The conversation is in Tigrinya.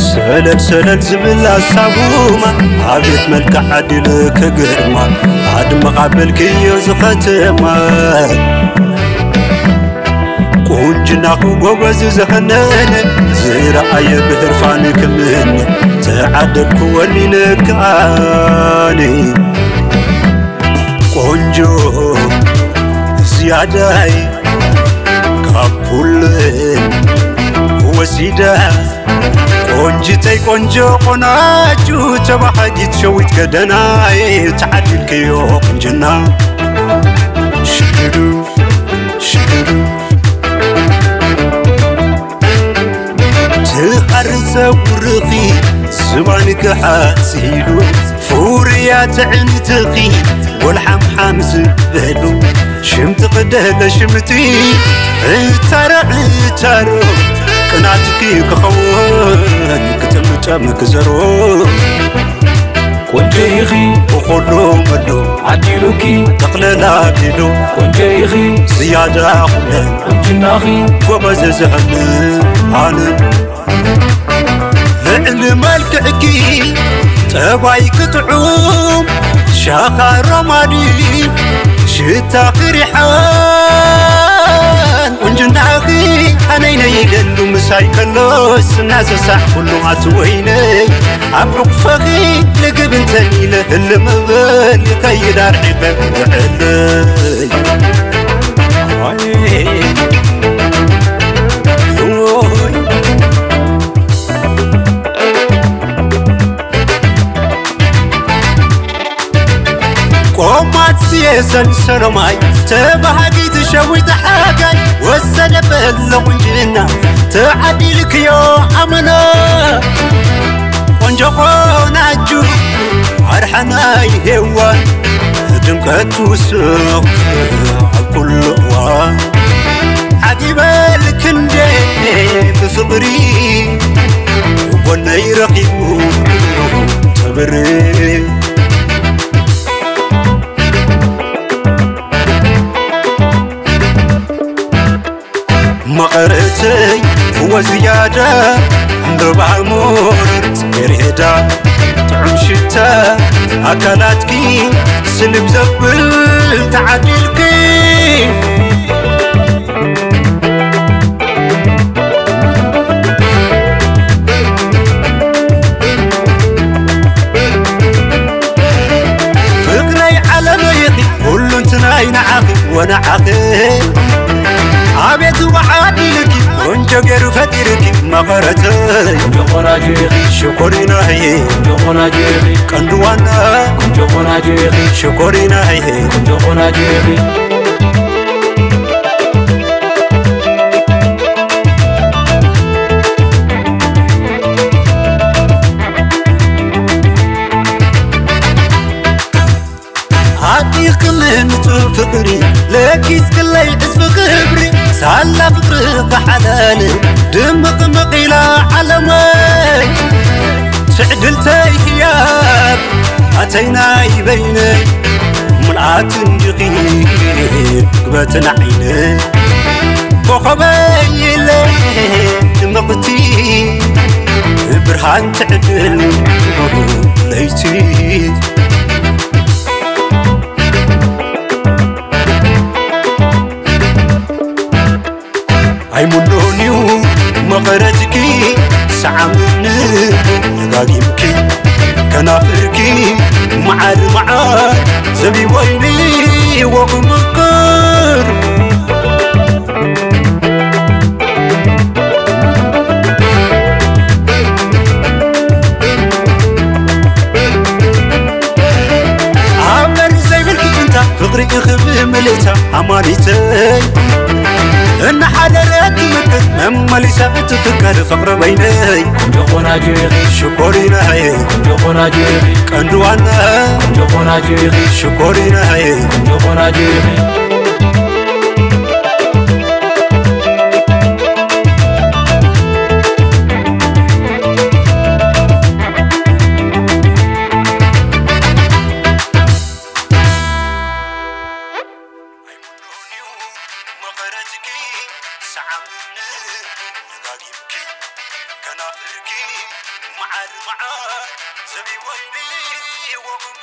ሰለል ሰለል ዝብል ኣሳቡማ፣ ኣቤት መልክዕ ዓዲል ክግርማ፣ ኣድምቕ ኣበልክዮ ዝኸተማ። ቁንጅናኹ ጎበዝ ዘኸነነ፣ ዝረኣየ ብህርፋን ክምነ፣ ተዓደልኩ ወኒነ ከኣነ። ቆንጆ ዝያዳይ ካብ ኩለን ወሲዳ፣ ቆንጅተይ ቆንጆ ቆናጁ ተባሃጊት ሸዊት ከደናይ፣ ተዓዲልክዮ ቁንጅና ሽግሩ ሽግሩ። ትቐሪ ጸጉርኺ ዝባንኪ ሓሲሉ፣ ፍሩያት ኣዕንትኺ ጎልሓምሓም ዝበሉ፣ ሽምቲ ቅደለ ሽምቲ፣ ዕታሮ ዕታሮ፣ ቅናትኪ ክኸውን ክጥምጠም ክዘሩ። ቆንጆ ኢኺ ብኹሉ መሉ ዓዲሉኪ፣ ጠቕለል ኣቢሉ ቆንጆ ኢኺ፣ ዝያዳ ኩለን ቁንጅናኺ፣ ጎበዝ ዝህሉ ኣነ። ልዕሊ መልክዕኪ ጠባይኪ ጥዑም፣ ሸኻሮ ማዲ ሽታኺ ሪሓን፣ ቁንጅናኺ ኣነይነይ ኢለሉ ምሳይ ከሎስ እናሰሳሕ ኩሉ ኣቲ ወይነይ፣ ኣብ ሕቑፈኺ ልግብ እንተን ኢለ ህልም እብል፣ ይኸይድ ኣርሒቐ ውዕለይ። ቆማት ስየ ሰንሰሎ ማይ፣ ተባሃጊት ሸዊት ሓጋይ፣ ወሰደ በሎ ቁንጅና፣ ተዓዲልክዮ ኣመና። ቆንጆ ቆናጁ ኣርሓናይ ሄዋን፣ ድምቀት ትውስኽ ኣብ ኩሉ እዋን። ዓጊበ ልክንዴ ብፍቕሪ፣ ጎነይ ረኺቡ ተብሪ። መቐረተይ ወዝያዳ ዕምበባ ሞር ጽጌሬዳ፣ ጥዑም ሽታ ኣካላትኪ ስልብ ዘብል ተዓዲልኪ። ፍቕረይ ዓለመይ ኢኺ፣ ኩሉንትናይ ንዓኺ ወንዓኺ። ኣቤት ወዓዲልኪ፣ ቆንጆ ገይሩ ፈጢርኪ መቐረተይ። ቆንጆ ቆናጆ ኢኺ፣ ሽኮሪናይ። ቆንጆ ቆናጆ ኢኺ፣ ቀንዲ ዋና። ቆንጆ ቆናጆ ኢኺ፣ ሽኮሪናይ። ቆንጆ ቆናጆ ኢኺ። ኣጢኽክኒ ንጹህ ፍቕሪ፣ ለኪስክለይ ዕጽፊ ክብሪ፣ ሳላ ፍቕሪ ክሓለል፣ ድምቕምቕ ኢላ ዓለመይ። ትዕድልተይ ህያብ፣ ኣተይ ናይ በይነይ፣ ምልኣት እንዲኺ ግበትን ዓይነይ። ኮኸበይ ኢለ ድምቕቲ፣ ብርሃን ትዕድል ለይቲ። ኣይምኖን እዩ መቐረትኪ፣ ሰዓምኒ ደጋጊምኪ፣ ከናፍርኪ መዓር መዓር፣ ዘቢብ ወይኒ ወቕምቅር። ኣብ በሪ ዘይብልኪ እንታ ፍቕሪ ኢኺ ብምልእታ ኣማኒተይ፣ እናሓደረት ትምክር መመሊሳ እትፍቀር ፍቕሪ በይነይ። ቆንጆ ቆናጆ ኢኺ ሽኮሪናይ፣ ቆንጆ ቆናጆ ኢኺ ቀንዲ ዋና፣ ቆንጆ ቆናጆ ኢኺ ሽኮሪናይ፣ ቆንጆ ቆናጆ ኢኺ። መዓር መዓር ዘቢብ ወይኒ ወግሙ